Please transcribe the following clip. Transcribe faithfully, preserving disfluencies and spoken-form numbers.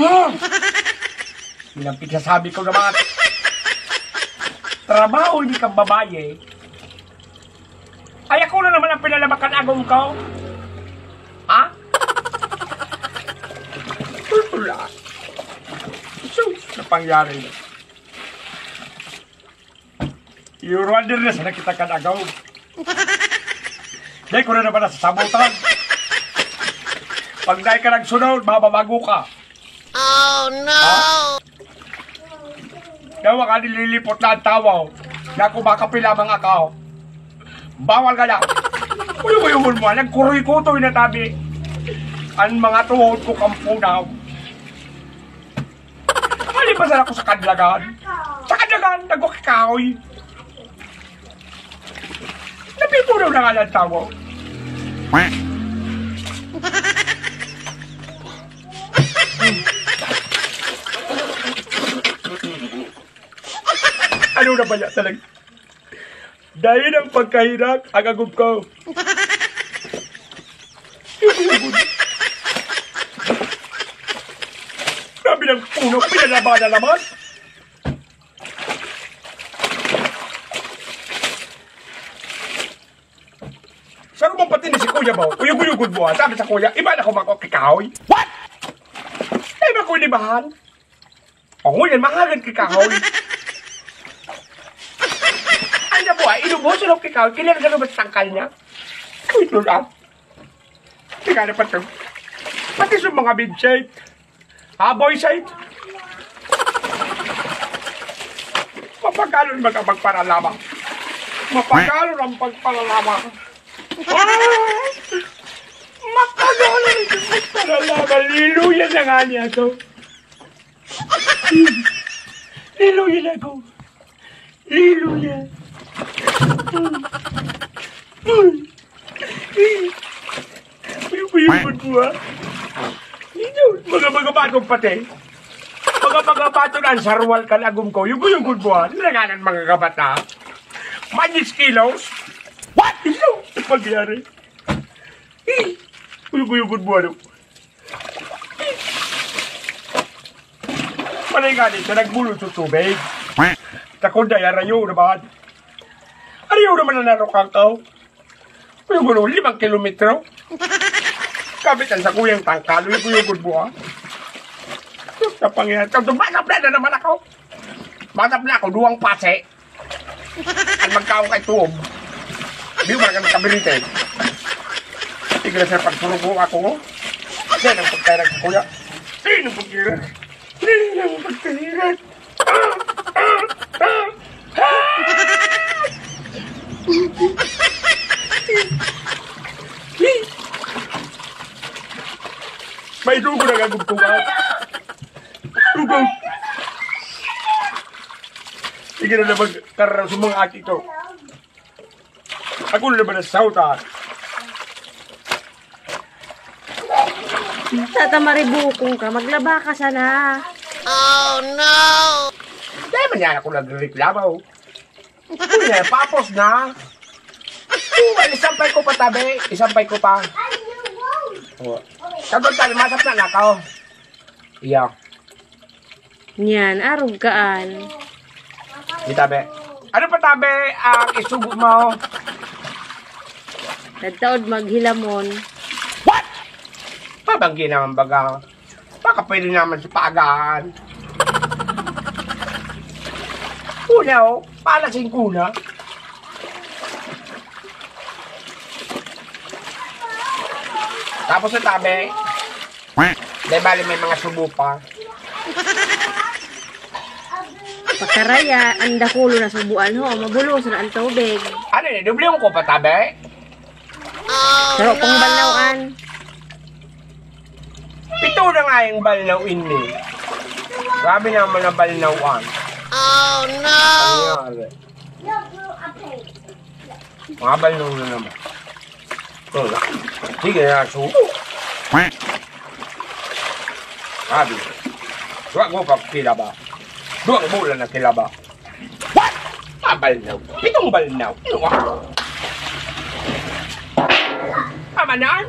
Hmm. Yan ang pigsasabi ko naman. Trabaho ini kang babae. Ay, ako na naman ang pinalabakan agom ko. Ha? Tultula. Sus, napangyari na. Euro under na sana kita kan agaw. Dai ko na naman nasasabutan. Pag dai ka nagsunod, mababago ka. Oh, no! Ha? Dawa ka nililipot na ang tawa, oh. Naku, makapila mga ka, oh. Bawal ka na. Uyong-uyong mo, nagkuroy-kutoy na tabi. Ang mga tuhod ko kampunaw. Malipasan ako sa kadlagan. Sa kadlagan, nagwakikahoy. Napipunaw na nga ng tawo. Ano na ba yan talaga? Dahil ang pagkahirak, ang agom ko. Grabe ng puno, pinalabanan naman. Sa rumang pati ni si Kuya ba? Uyog-uyogod mo, ah. Sabi sa Kuya, iba na ko mako kikahoy. What? Iba ko inibahan. Oh, yan, mahagad kikahoy. Ano po, ah, inubos yung kikahoy, kailangan ka naman sa tangkal niya. Uy, doon, ah. Tingnan na pa to. Pati sa mga bedsheet. Ah, boy side. Mapagalon man ang pagparalama. Mapagalon ang pagparalama. Ah! Mapagalon ang pagparalama. Liluya na nga niya to. Liluya na ako. Liluya. Uyog-uyog mo, ah. Ito, mga, mga batong pati. Mga, mga batong ang sarwal kan agom ko. Uyog-uyog mo, ah. Nanganan mga kabata. Manis kilos. What? Ito, pagyari. Uyog-uyog mo, ano? Panay nga dito, nagbulong sa tubig. Takot na, arayo naman. Arayo naman ang narukang ko. Pero guro, limang kilometro. Kabitan sa kuyang tangkalo, yung kuyang gudbo, ha? Sa Panginoon, ito, masapla na naman ako. Masapla ako, duwang pase. Ang magkaon kay tuog. Di ba kami kabirite? Tignan sa pagturog ko ako, oh. Yan ang pagkairag sa kuya. Yan ang pagkairag. Yan ang pagkairag. May dugo na gagugtungan. Dugo. Sige na naman, kararaw sa mga aki ko. Ako na naman ang sauta. Tata, maribukong ka. Maglaba ka sana. Oh, no! Dahil man yan ako nagreklamo. Uy, eh, papos na. Uy, isampay ko pa, tabi. Isampay ko pa. Oh. Sabag tabi, masap na nakaw. Iya. Niyan, arog kaan. Di, tabi. Ano pa, tabi, ang isugo mo? Nagtaod maghilamon. What? Pabanggi naman baga. Baka pwede naman sa pagaan. Una, oh. Palasing ko na. Tapos sa tabi, dahil bali may mga subo pa. Pakaraya, ang dakulo na subuan ho, mabulos na ang tubig. Ano yun? Doble yung kupa, tabi? Pero kung balawan, Pito na nga yung balnaw ini. Grabe naman na balnawan. Oh, no! Ang nangyari. Mga balnaw na naman. Ito na. Sige na, subo. Grabe. Duwa ko pa kilaba. Duwa ko bulan na kilaba. What? Mga balnaw. Pitong balnaw. Ano ka? Tama na.